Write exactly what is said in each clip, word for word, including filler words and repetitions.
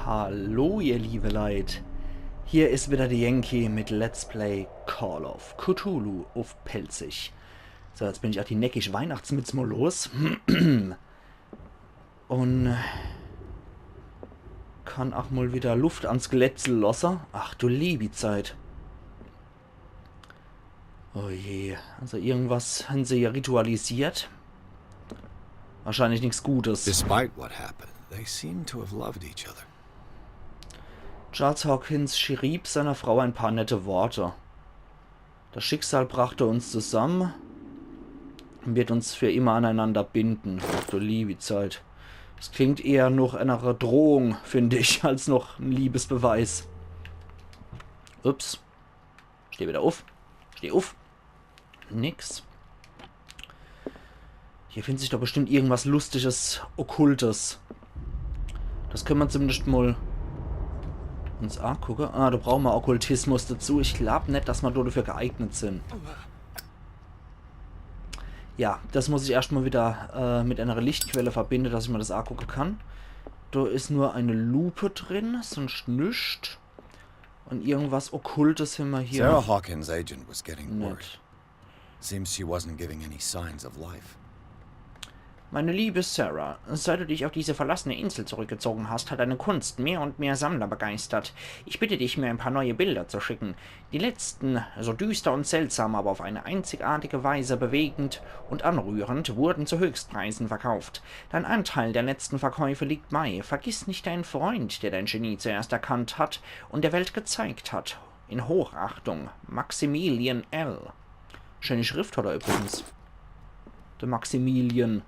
Hallo, ihr liebe Leit. Hier is wieder de Yankee mit Let's Play Call of Cthulhu uff Pälzisch. So, jetzt bin ich ach die neckisch Weihnachtsmütz mol los. Un kann ach mol wieder Luft ans Glätzel losse. Ach du liebi Zeit. Oh je, also irgendwas hän se ja ritualisiert. Wahrscheinlich nix Gutes. Despite what happened, they seem to have loved each other. Charles Hawkins schrieb seiner Frau ein paar nette Worte. Das Schicksal brachte uns zusammen und wird uns für immer aneinander binden. Ach du liebi Zeit. Das klingt eher noch einer Drohung, finde ich, als noch ein Liebesbeweis. Ups. Steh wieder uff. Steh uff. Nix. Hier findet sich doch bestimmt irgendwas Lustiges, Okkultes. Das können mer zumindest mol uns angucke. Ah, da brauche mer Okkultismus dazu. Ich glaub net, dass mer da dafür geeignet sin. Ja, das muss ich erscht mol wieder äh, mit einer Lichtquelle verbinde, dass ich mer das angucke kann. Da is nur eine Lupe drin, sonst nix. Und irgendwas Okkultes hän mer hier. Sarah Hawkins' agent was getting worried. Seems she wasn't giving any signs of life. Meine liebe Sarah, seit du dich auf diese verlassene Insel zurückgezogen hast, hat deine Kunst mehr und mehr Sammler begeistert. Ich bitte dich, mir ein paar neue Bilder zu schicken. Die letzten, so düster und seltsam, aber auf eine einzigartige Weise bewegend und anrührend, wurden zu Höchstpreisen verkauft. Dein Anteil der letzten Verkäufe liegt bei. Vergiss nicht deinen Freund, der dein Genie zuerst erkannt hat und der Welt gezeigt hat. In Hochachtung, Maximilian L. Schöne Schrift hat er übrigens. Der Maximilian.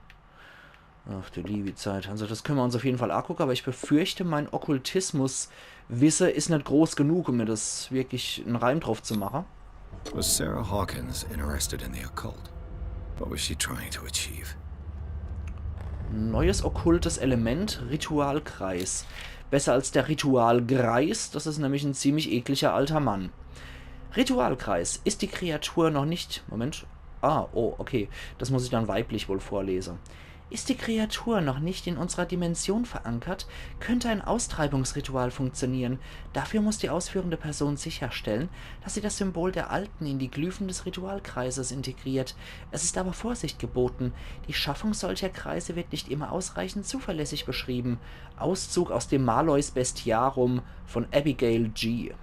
Ach du liebi Zeit. Also das können mer uns auf jeden Fall angucke, aber ich befürchte, mein Okkultismus-Wisse is net groß genug, um mir das wirklich en Reim drauf zu mache. Was Sarah Hawkins interested in the occult? What was she trying to achieve? Neues okkultes Element, Ritualkreis. Besser als der Ritualgreis, das is nämlich en ziemlich ekliger alter Mann. Ritualkreis, ist die Kreatur noch nicht. Moment. Ah, oh, okay. Das muss ich dann weiblich wohl vorlese. Ist die Kreatur noch nicht in unserer Dimension verankert, könnte ein Austreibungsritual funktionieren. Dafür muss die ausführende Person sicherstellen, dass sie das Symbol der Alten in die Glyphen des Ritualkreises integriert. Es ist aber Vorsicht geboten. Die Schaffung solcher Kreise wird nicht immer ausreichend zuverlässig beschrieben. Auszug aus dem Malois Bestiarum von Abigail G.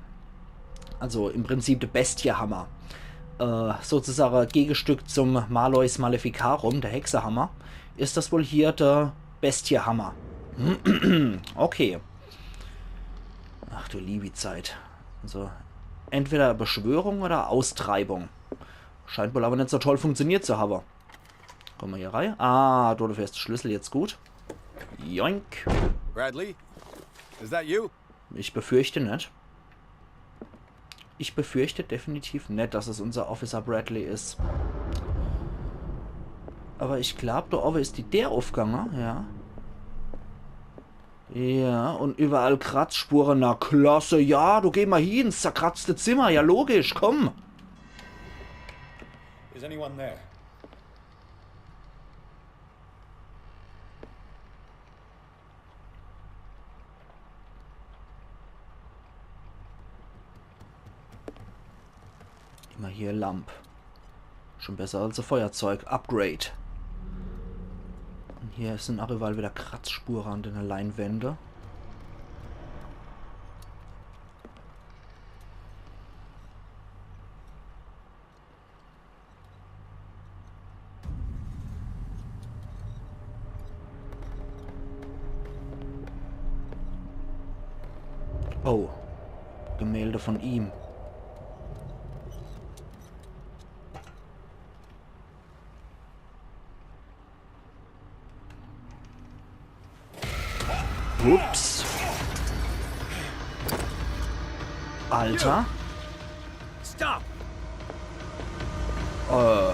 Also im Prinzip de Bestiehammer. Äh, sozusagen Gegestück zum Malois Maleficarum, der Hexehammer, is das wohl hier de Bestiehammer. Okay. Ach du liebi Zeit. Also, entweder Beschwörung oder Austreibung. Scheint wohl aber net so toll funktioniert zu habe. Komme mer hier rei? Ah, do dafür is de Schlüssel jetzt gut. Joink. Bradley? Is that you? Ich befürchte net. Ich befürchte definitiv net, dass es unser Officer Bradley is. Aber ich glaub, do owwe is die Deer uffgange, ja. Ja, und überall Kratzspure. Na klasse, ja, do geh mer hie ins zerkratzte Zimmer. Ja, logisch, komm. Is anyone there? Immer hier Lamp. Schon besser als e Feuerzeug. Upgrade. Und hier sin ach überall wieder Kratzspure an de Leinwände. Oh. Gemälde von ihm. Ups. Alter. Stop! Äh,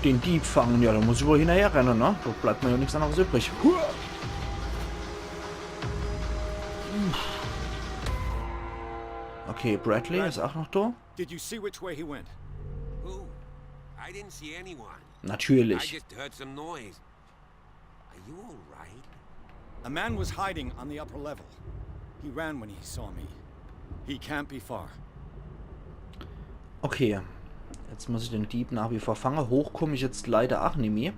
den Dieb fangen, ja, da muss ich wohl hinnerher renne, ne? Do bleibt mer ja nix anneres übrig. Hua! Okay, Bradley is ach noch do. Did you see which way he went? Who? I didn't see anyone. I Natürlich. Just heard some noise. Are you all right? A man was hiding on the upper level. He ran when he saw me. He can't be far. Okay. Jetzt muss ich den Dieb nach wie vor fange. Hoch komm ich jetzt leider ach nimmi.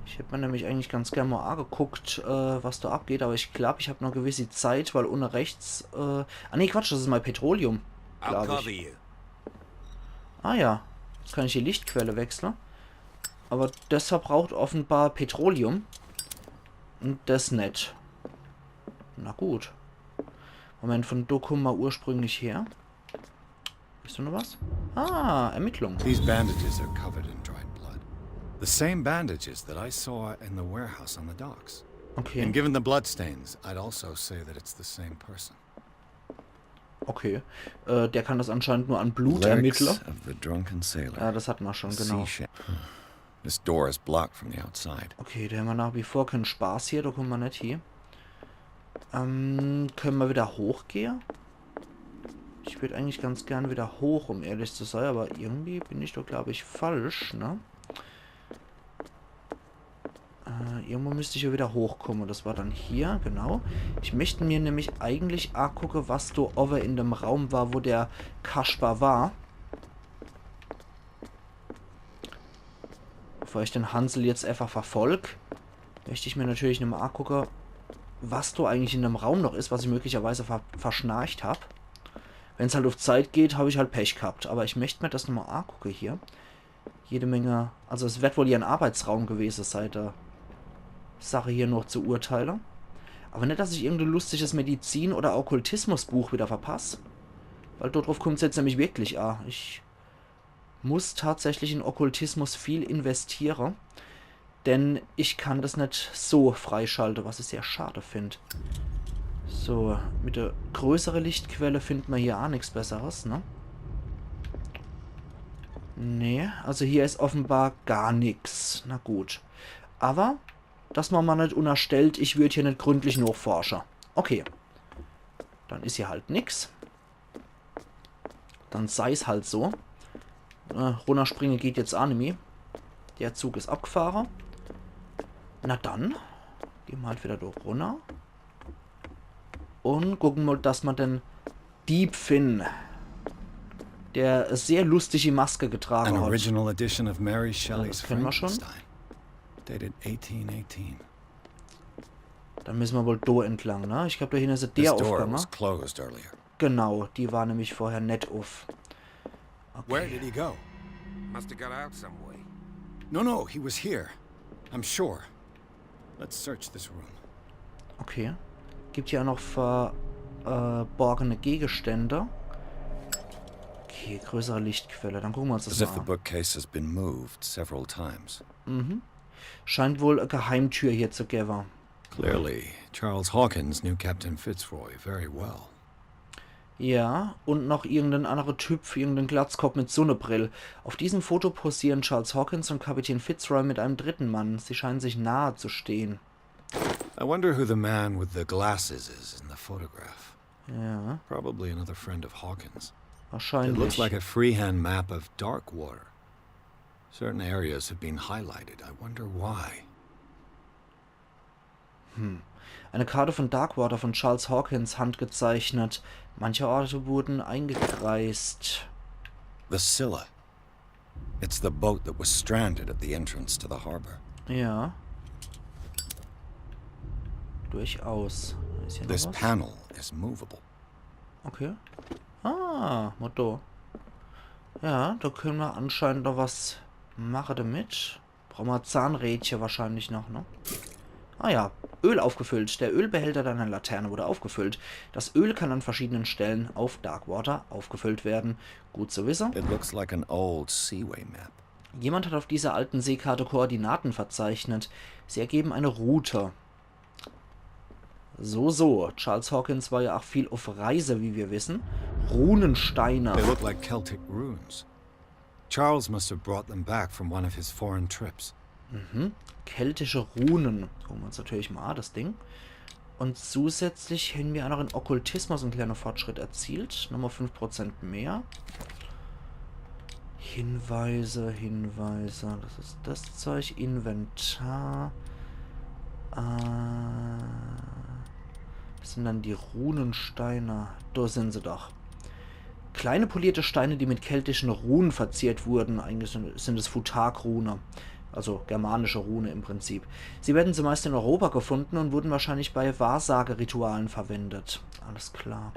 Ich hätt mir nämlich eigentlich ganz gern mal angeguckt, äh, was da abgeht, aber ich glaub, ich hab nur gewisse Zeit, weil unne rechts, äh, ah nee, Quatsch, das is mein Petroleum, I'll glaub cover ich. You. Ah ja, jetzt kann ich die Lichtquelle wechsle. Aber das verbraucht offenbar Petroleum. Und das net. Na gut. Moment, von do kommen wir ursprünglich her. Is do noch was? Ah, Ermittlung. These bandages are covered in dried blood. The same bandages that I saw in the warehouse on the docks. Okay, And given the bloodstains, I'd also say that it's the same person. Okay. Äh, der kann das anscheinend nur an Blut ermittle. Of the drunken sailor. Ja, das hat man schon, genau. Sea sha- This door is blocked from the outside. Okay, da haben wir nach wie vor keinen Spaß hier, da kommen wir nicht hier. Ähm, können wir wieder hochgehen? Ich würde eigentlich ganz gern wieder hoch, um ehrlich zu sein, aber irgendwie bin ich doch, glaube ich, falsch, ne? Äh, irgendwo müsste ich ja wieder hochkommen. Das war dann hier, genau. Ich möchte mir nämlich eigentlich angucken, was da oben in dem Raum war, wo der Kasper war. Bevor ich den Hansel jetzt einfach verfolg, möchte ich mir natürlich nochmal angucken, was da eigentlich in dem Raum noch ist, was ich möglicherweise ver verschnarcht hab. Wenn's halt auf Zeit geht, hab ich halt Pech gehabt. Aber ich möchte mir das nochmal angucken hier. Jede Menge, also es wird wohl hier ein Arbeitsraum gewesen sein, der Sache hier noch zu urteilen. Aber nicht, dass ich irgendein lustiges Medizin- oder Okkultismusbuch wieder verpasse. Weil dort drauf kommt's jetzt nämlich wirklich an. Ich muss tatsächlich in Okkultismus viel investieren, denn ich kann das nicht so freischalten, was ich sehr schade finde. So, mit der größeren Lichtquelle findet man hier auch nichts Besseres, ne? Nee, also hier ist offenbar gar nichts. Na gut. Aber, dass man mal nicht unterstellt, ich würde hier nicht gründlich nachforschen. Okay. Dann ist hier halt nix. Dann sei's halt so. Äh, runterspringen geht jetzt auch nimmi. Der Zug ist abgefahren. Na dann, gehen wir halt wieder da runter. Und gucken mal, dass man den Dieb finden, der sehr lustige Maske getragen An hat. Original edition of Mary Shelley's das kennen wir schon. Frankenstein. Dated eighteen eighteen. Dann müssen wir wohl da entlang, ne? Ich glaube, da hinten ist der This door aufgegangen. Was closed earlier. Genau, die war nämlich vorher net auf. Where did he go? Must have got out some way. No, no, he was here. I'm sure. Let's search this room. Okay. Gibt hier auch noch verborgene Gegenstände. Okay, größere Lichtquelle. Dann gucken wir uns das As if the mal an. Bookcase has been moved several times. Mhm. Scheint wohl eine Geheimtür hier zu geben. Clearly, Charles Hawkins knew Captain Fitzroy very well. Ja, und noch irgendein anderer Typ, irgendein Glatzkopf mit Sonnebrill. Auf diesem Foto posieren Charles Hawkins und Kapitän Fitzroy mit einem dritten Mann. Sie scheinen sich nahe zu stehen. I wonder who the man with the glasses is in the photograph. Ja, Probably another friend of Hawkins. It wahrscheinlich. Looks like a freehand map of Darkwater. Certain areas have been highlighted. I wonder why. Eine Karte von Darkwater von Charles Hawkins handgezeichnet. Manche Orte wurden eingekreist. The Scylla. It's the boat that was stranded at the entrance to the harbor. Ja. Durchaus. Ist hier This noch was? Panel is movable. Okay. Ah, Motor. Ja, da können wir anscheinend noch was machen damit. Brauchen wir Zahnrädchen wahrscheinlich noch, ne? Ah ja, Öl aufgefüllt. Der Ölbehälter deiner Laterne wurde aufgefüllt. Das Öl kann an verschiedenen Stellen auf Darkwater aufgefüllt werden. Gut zu wissen. It looks like an old seaway map. Jemand hat auf dieser alten Seekarte Koordinaten verzeichnet. Sie ergeben eine Route. So, so. Charles Hawkins war ja auch viel auf Reise, wie wir wissen. Runensteine. They look like Celtic runes. Charles must have brought them back from one of his foreign trips. Keltische Runen. Gucken wir uns natürlich mal an, das Ding. Und zusätzlich haben wir auch noch in Okkultismus einen kleinen Fortschritt erzielt. Nochmal fünf Prozent mehr. Hinweise, Hinweise. Das ist das Zeug. Inventar. Äh, Was sind dann die Runensteine? Da sind sie doch. Kleine polierte Steine, die mit keltischen Runen verziert wurden. Eigentlich sind, sind es Futhark-Rune, also germanische Rune im Prinzip. Sie werden zumeist in Europa gefunden und wurden wahrscheinlich bei Wahrsageritualen verwendet. Alles klar.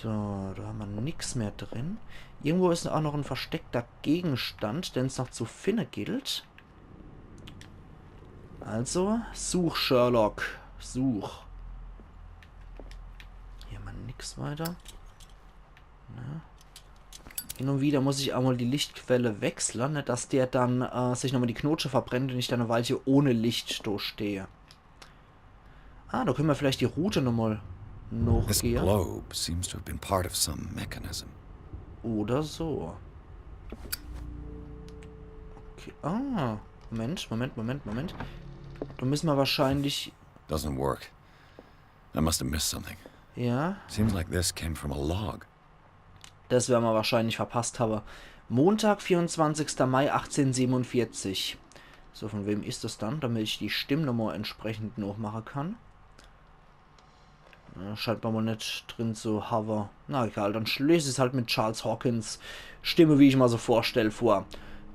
So, da haben wir nix mehr drin. Irgendwo ist auch noch ein versteckter Gegenstand, den es noch zu finden gilt. Also, such, Sherlock. Such. Hier haben wir nix weiter. Na. Hin und wieder muss ich auch mal die Lichtquelle wechseln, nicht dass der dann äh, sich nochmal die Knotsche verbrennt und ich dann eine Weile ohne Licht da stehe. Ah, da können wir vielleicht die Route nochmal nachgehen. This globe seems to have been part of some mechanism. Oder so. Okay. Ah, Moment, Moment, Moment, Moment. Da müssen wir wahrscheinlich... Doesn't work. I must have missed something. Ja. Seems like this came from a log. Das werden wir wahrscheinlich verpasst haben. Montag, vierundzwanzigster Mai achtzehnhundertsiebenundvierzig. So, von wem ist das dann? Damit ich die Stimme nochmal entsprechend nachmachen kann. Ja, scheint man wohl nicht drin zu haben. Na egal, dann schließe ich es halt mit Charles Hawkins Stimme, wie ich mir so vorstell, vor.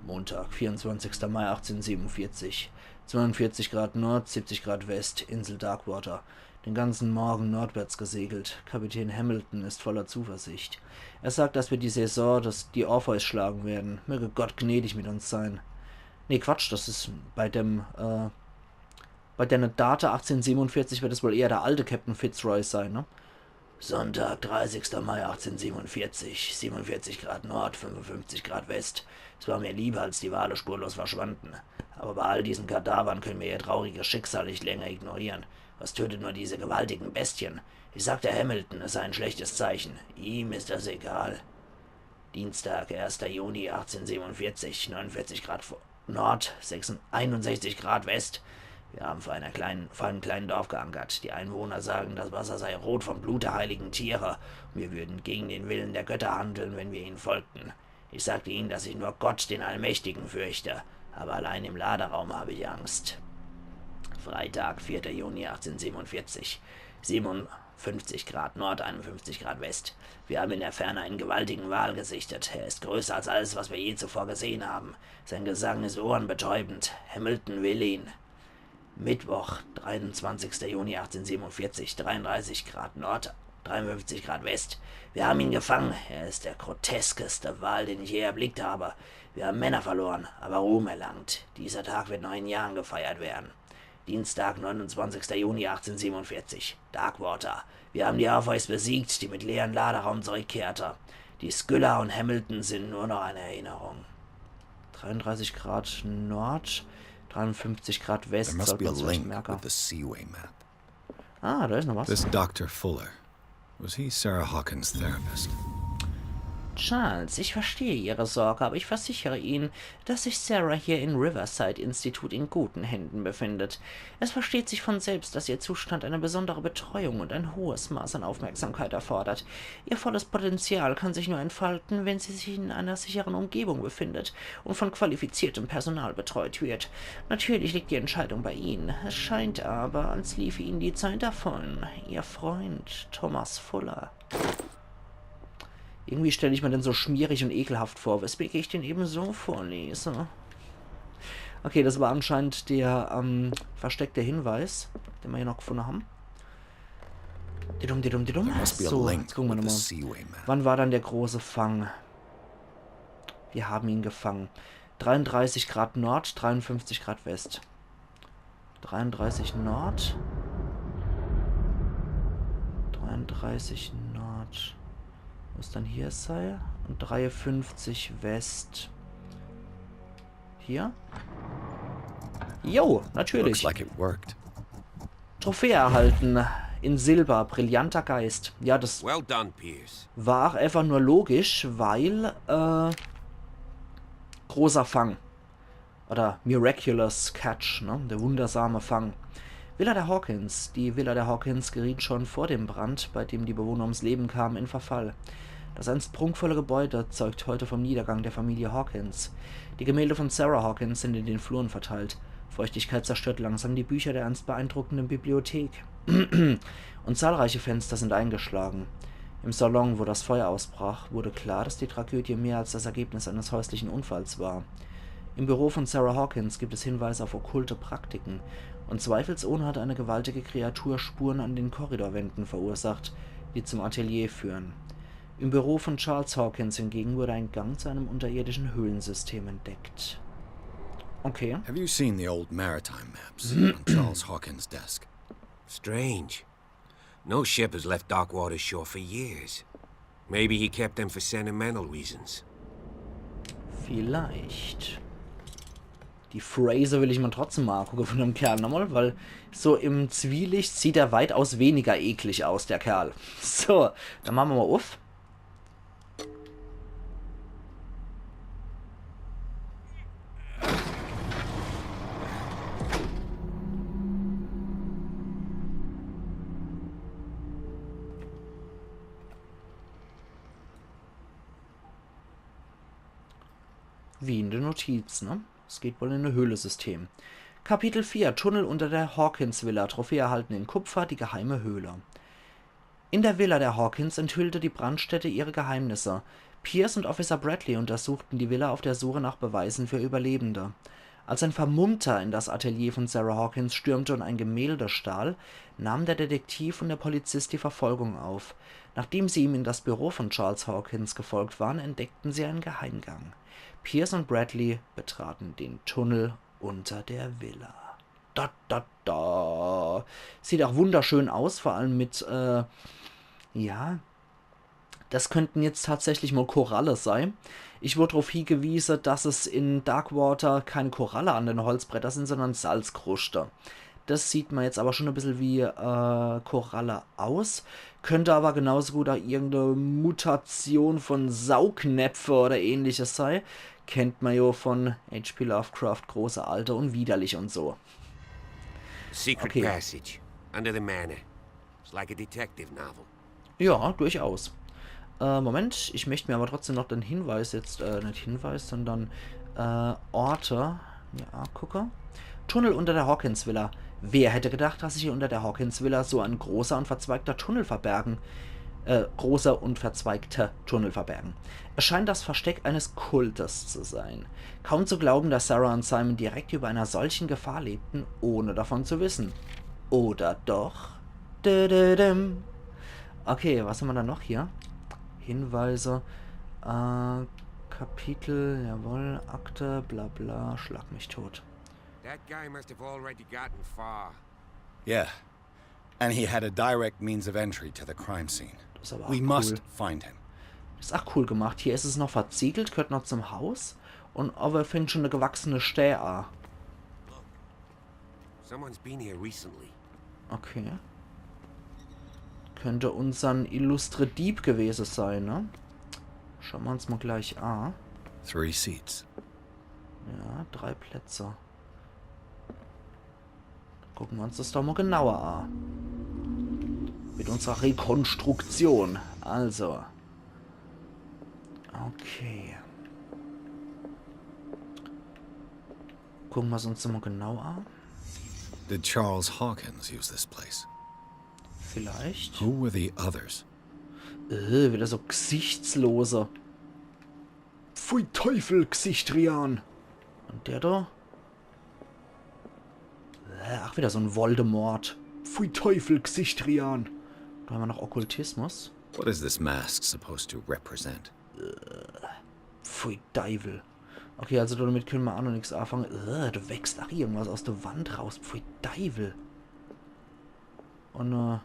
Montag, vierundzwanzigster Mai achtzehnhundertsiebenundvierzig. Zweiundvierzig Grad Nord, siebzig Grad West, Insel Darkwater. Den ganzen Morgen nordwärts gesegelt. Kapitän Hamilton ist voller Zuversicht. Er sagt, dass wir die Saison des, die Orpheus schlagen werden. Möge Gott gnädig mit uns sein. Nee, Quatsch, das ist bei dem, äh, bei der Date achtzehnhundertsiebenundvierzig wird es wohl eher der alte Captain Fitzroy sein, ne? Sonntag, dreißigster Mai achtzehnhundertsiebenundvierzig, siebenundvierzig Grad Nord, fünfundfünfzig Grad West. Es war mir lieber, als die Wale spurlos verschwanden. Aber bei all diesen Kadavern können wir ihr trauriges Schicksal nicht länger ignorieren. Was tötet nur diese gewaltigen Bestien? Ich sagte Hamilton, es sei ein schlechtes Zeichen. Ihm ist das egal. Dienstag, erster Juni achtzehnhundertsiebenundvierzig, neunundvierzig Grad vor Nord, sechs, einundsechzig Grad West. Wir haben vor, einer kleinen, vor einem kleinen Dorf geankert. Die Einwohner sagen, das Wasser sei rot vom Blut der heiligen Tiere und wir würden gegen den Willen der Götter handeln, wenn wir ihnen folgten. Ich sagte ihnen, dass ich nur Gott, den Allmächtigen, fürchte, aber allein im Laderaum habe ich Angst. Freitag, vierter Juni achtzehnhundertsiebenundvierzig, siebenundfünfzig Grad Nord, einundfünfzig Grad West. Wir haben in der Ferne einen gewaltigen Wal gesichtet. Er ist größer als alles, was wir je zuvor gesehen haben. Sein Gesang ist ohrenbetäubend. Hamilton will ihn. Mittwoch, dreiundzwanzigster Juni achtzehnhundertsiebenundvierzig, dreiunddreißig Grad Nord, dreiundfünfzig Grad West. Wir haben ihn gefangen. Er ist der groteskeste Wal, den ich je erblickt habe. Wir haben Männer verloren, aber Ruhm erlangt. Dieser Tag wird noch in Jahren gefeiert werden. Dienstag, neunundzwanzigster Juni achtzehnhundertsiebenundvierzig. Darkwater. Wir haben die Orpheus besiegt, die mit leerem Laderaum zurückkehrte. Die Skylla und Hamilton sind nur noch eine Erinnerung. Dreiunddreißig Grad Nord, dreiundfünfzig Grad West. There must be a link with the Seaway map. Ah, da ist noch was. This Doktor Fuller. Was he Sarah Hawkins' therapist? Charles, ich verstehe Ihre Sorge, aber ich versichere Ihnen, dass sich Sarah hier im Riverside Institut in guten Händen befindet. Es versteht sich von selbst, dass ihr Zustand eine besondere Betreuung und ein hohes Maß an Aufmerksamkeit erfordert. Ihr volles Potenzial kann sich nur entfalten, wenn sie sich in einer sicheren Umgebung befindet und von qualifiziertem Personal betreut wird. Natürlich liegt die Entscheidung bei Ihnen. Es scheint aber, als liefe Ihnen die Zeit davon. Ihr Freund Thomas Fuller. Irgendwie stelle ich mir den so schmierig und ekelhaft vor, weswegen ich den eben so vorlese. Okay, das war anscheinend der ähm, versteckte Hinweis, den wir hier noch gefunden haben. Didum, didum, didum. So, jetzt gucken wir nochmal. Wann war dann der große Fang? Wir haben ihn gefangen. Dreiunddreißig Grad Nord, dreiundfünfzig Grad West. Dreiunddreißig Nord. Dreiunddreißig Nord. Muss dann hier sein. Und dreiundfünfzig West. Hier? Jo, natürlich. Looks like it worked. Trophäe erhalten. In Silber, brillanter Geist. Ja, das war auch einfach nur logisch, weil äh, großer Fang. Oder Miraculous Catch, ne? Der wundersame Fang. Villa der Hawkins. Die Villa der Hawkins geriet schon vor dem Brand, bei dem die Bewohner ums Leben kamen, in Verfall. Das einst prunkvolle Gebäude zeugt heute vom Niedergang der Familie Hawkins. Die Gemälde von Sarah Hawkins sind in den Fluren verteilt. Feuchtigkeit zerstört langsam die Bücher der einst beeindruckenden Bibliothek. Und zahlreiche Fenster sind eingeschlagen. Im Salon, wo das Feuer ausbrach, wurde klar, dass die Tragödie mehr als das Ergebnis eines häuslichen Unfalls war. Im Büro von Sarah Hawkins gibt es Hinweise auf okkulte Praktiken, und zweifelsohne hat eine gewaltige Kreatur Spuren an den Korridorwänden verursacht, die zum Atelier führen. Im Büro von Charles Hawkins hingegen wurde ein Gang zu einem unterirdischen Höhlensystem entdeckt. Okay. Have you seen the old maritime maps on Charles Hawkins' desk? Strange. No ship has left Darkwater's shore for years. Maybe he kept them for sentimental reasons. Vielleicht. Die Phrase will ich mir trotzdem mal angucken von dem Kerl nochmal, weil so im Zwielicht sieht er weitaus weniger eklig aus, der Kerl. So, dann machen wir mal uff. Wie in der Notiz, ne? Es geht wohl in ein Höhlesystem. Kapitel vier, Tunnel unter der Hawkins Villa. Trophäe erhalten in Kupfer, die geheime Höhle. In der Villa der Hawkins enthüllte die Brandstätte ihre Geheimnisse. Pierce und Officer Bradley untersuchten die Villa auf der Suche nach Beweisen für Überlebende. Als ein Vermummter in das Atelier von Sarah Hawkins stürmte und ein Gemälde stahl, nahm der Detektiv und der Polizist die Verfolgung auf. Nachdem sie ihm in das Büro von Charles Hawkins gefolgt waren, entdeckten sie einen Geheimgang. Pierce und Bradley betraten den Tunnel unter der Villa. Da, da, da. Sieht auch wunderschön aus, vor allem mit, äh, ja, das könnten jetzt tatsächlich mal Koralle sein. Ich wurde darauf hingewiesen, dass es in Darkwater keine Koralle an den Holzbrettern sind, sondern Salzkruste. Das sieht mir jetzt aber schon ein bisschen wie äh, Koralle aus. Könnte aber genauso gut auch irgendeine Mutation von Saugnäpfe oder ähnliches sein. Kennt man ja von H P Lovecraft, große Alte und widerlich und so. Secret Okay. Passage. Under the manor. It's like a detective novel. Ja, durchaus. Äh, Moment, ich möchte mir aber trotzdem noch den Hinweis jetzt, äh, nicht Hinweis, sondern äh, Orte mir angucke. Tunnel unter der Hawkins Villa. Wer hätte gedacht, dass sich unter der Hawkins Villa so ein großer und verzweigter Tunnel verbergen, äh, großer und verzweigter Tunnel verbergen? Es scheint das Versteck eines Kultes zu sein. Kaum zu glauben, dass Sarah und Simon direkt über einer solchen Gefahr lebten, ohne davon zu wissen. Oder doch? Dü-dü-düm. Okay, was haben wir da noch hier? Hinweise. Äh, Kapitel, jawohl, Akte, bla bla, schlag mich tot. That guy must have already gotten far. Yeah. And he had a direct means of entry to the crime scene. Das ist aber We auch must cool. Find him. Das ist auch cool gemacht. Hier ist es noch verziegelt, gehört noch zum Haus. Und aber findet schon eine gewachsene Stää. Someone's been here recently. Okay. Könnte unsern illustre Dieb gewesen sein, ne? Schauen wir uns mal gleich an. Three seats. Ja, drei Plätze. Gucken wir uns das doch mal genauer an. Mit unserer Rekonstruktion. Also. Okay. Gucken wir es uns mal genau an. Did Charles Hawkins use this place? Vielleicht. Who were the others? Äh, wieder so Gesichtslose. Pfui Teufel, Gesichtrian. Und der da? Äh, ach, wieder so ein Voldemort. Pfui Teufel, Gesichtrian. Da haben wir noch Okkultismus. What is this mask supposed to represent? Pfui Deiwel. Okay, also damit können wir auch noch nichts anfangen. Äh, da wächst auch irgendwas aus der Wand raus. Pfui Deiwel. Und,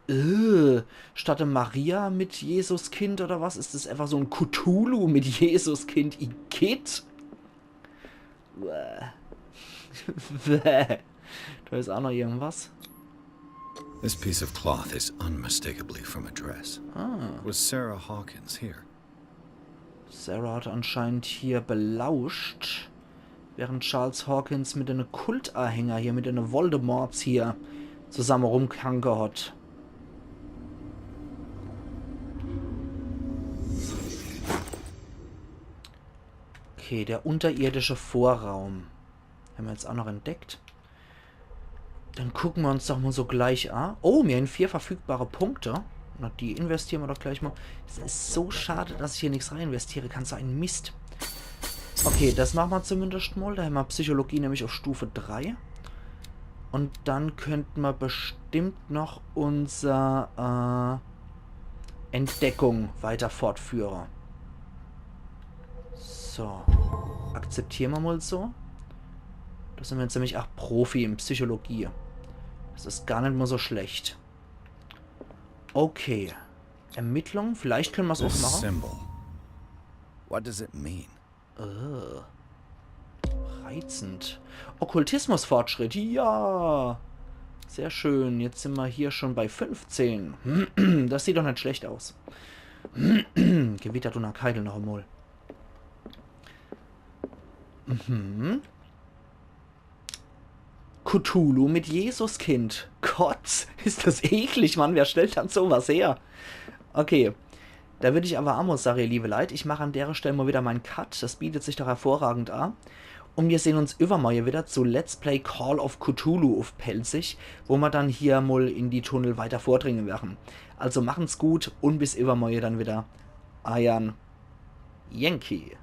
äh, äh, statt der Maria mit Jesuskind oder was, ist das einfach so ein Cthulhu mit Jesuskind? Igitt. Bäh. Bäh. Da ist auch noch irgendwas. This piece of cloth is unmistakably from a dress. Ah. Was Sarah Hawkins here? Sarah hat anscheinend hier belauscht, während Charles Hawkins mit einem Kultanhänger hier, mit einem Voldemorts hier zusammen rumkanke hat. Okay, der unterirdische Vorraum. Haben wir jetzt auch noch entdeckt. Dann gucke mer uns doch mol so gleich a. Oh, mir hän vier verfügbare Punkte. Na, die investiere mer doch gleich mol. Es is so schad, dass ich hier nix reininvestiere kann. So e Mist. Okay, des mache mer zumindest mol. Do hämmer Psychologie nämlich uff Stufe drei. Un dann könnt mer bestimmt noch unser, äh, Entdeckung weiter fortführe. So. Akzeptiere mer mol so. Do sin mer jetzt nämlich ach Profi in Psychologie. Des is gar net mol so schlecht. Okay. Ermittlung. Vielleicht könne mer's uffmache. Symbol. What does it mean? Äh. Reizend. Okkultismusfortschritt. Ja. Sehr schön. Jetzt sin mer hier schon bei fünfzehn. Des sieht doch net schlecht aus. Gewittert unner Keidel noch emol. Mhm. Cthulhu mit Jesuskind. Gott, is des eklig, Mann. Wer stellt dann so was her? Okay. Do würd ich awwer ach mol sage, ihr liewe Leit, ich mach an dere Stell mol widder mein Cut. Des bietet sich doch hervorragend a. Un mir sehn uns iwwermorje widder zu Let's Play Call of Cthulhu uff Pälzisch, wo mer dann hier mol in die Tunnel weiter vordringe werre. Also machen's gut un bis iwwermorje dann widder. Eier Yankee.